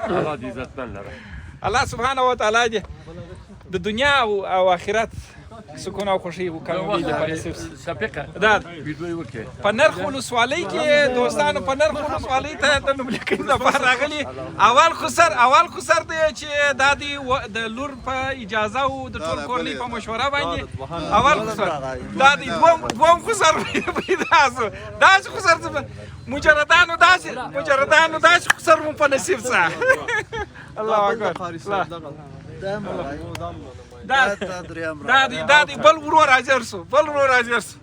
الله دې عزتمن لره. الله سبحانه و تعالی دې د دنیا او آخرت سکون او خوښي او کامیابي دې په نصیب شي. شفیقه دا ویډیو وکړه. په نرخ ولسوالۍ کې دوستانو، په نرخ ولسوالۍ ته د نوم لیکنې لپاره راغلي. اول خسر دی چې دا دی د لور په اجازه او د ټول کورنۍ په مشوره باندې اول خسر دا دی. دوم خسر پیدا شو. داسې خسر مجردانو، داسې مجردانو، داسې خسر مو په نصیب شه. الله اکبر. دا دا دی بل ورور حاضر شو، بل ورور حاضر شو.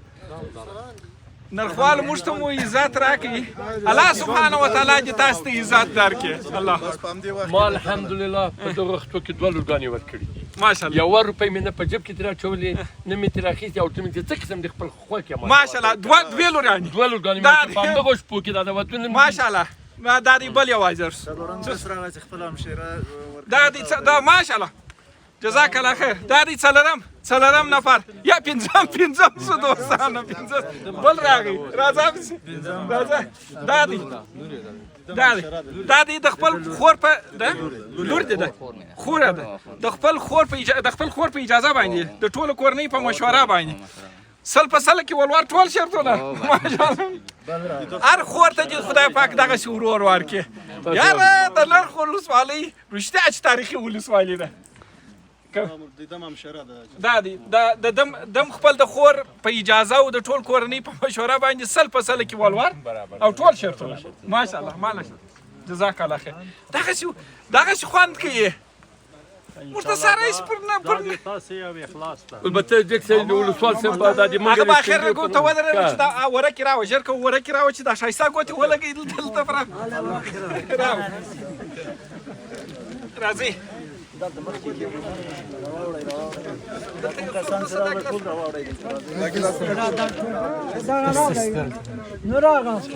نرخوال، موږ ته مو عزت راکړي. الله سبحانه وتعالی دې تاسو ته عزت درکړي. الله. ما الحمدلله په دغه وختو کې دوه لورګانې ورکړي دي. ماشاءالله. یوه روپۍ مې نه په جیب کې ترې اچولې، نه مې ترې اخیستې او ته مې چې څه قسم د خپل خوښې ما. ماشاءالله، دوه دوې لورانې. دوه لورګانې مې په همدغو شپو کې دا د ودونه. ماشاءالله، دا دی بل یو حاضر شو. دا دی دا، ماشاءالله، جزاک الله خیر. دا دی څلورم نفر یا پنځم سو دوستانو، پنځم بل راغی. راځه پسې راځه. دا دی د خپل خور په د لور دی، ده خور ده، د خپل خور په اجازه باندې، د ټولو کورنۍ په مشوره باندې، 100% کې ولور، ټول شرطونه. ماشاءالله، هر خور ته دې خدای پاک دغسې ورور ورکړي. یاره، د نرخ ولسوالۍ رښتیا چې تاریخي ولسوالي ده. دا دی دا د دم دم خپل د خور په اجازه او د ټول کورنۍ په مشوره باندې 100% کې ولور او ټول شرطونه. ماشاءالله، ماشاءالله، جزاک الله خیر. دغسې خوند کوي موږ ته سره هیڅ پر نه پر تاسو یو اخلاص ده. البته جک صاحب، د ولسوال صاحب دا د هغه به اخر ګو ته ودرېږه چې دا ورکې راوه، ژر که ورکې راوه چې دا ښایسته ګوتې ولګوي دلته پر راوه. راځئ دلته یو څوک صدا کړه.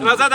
راځه دا.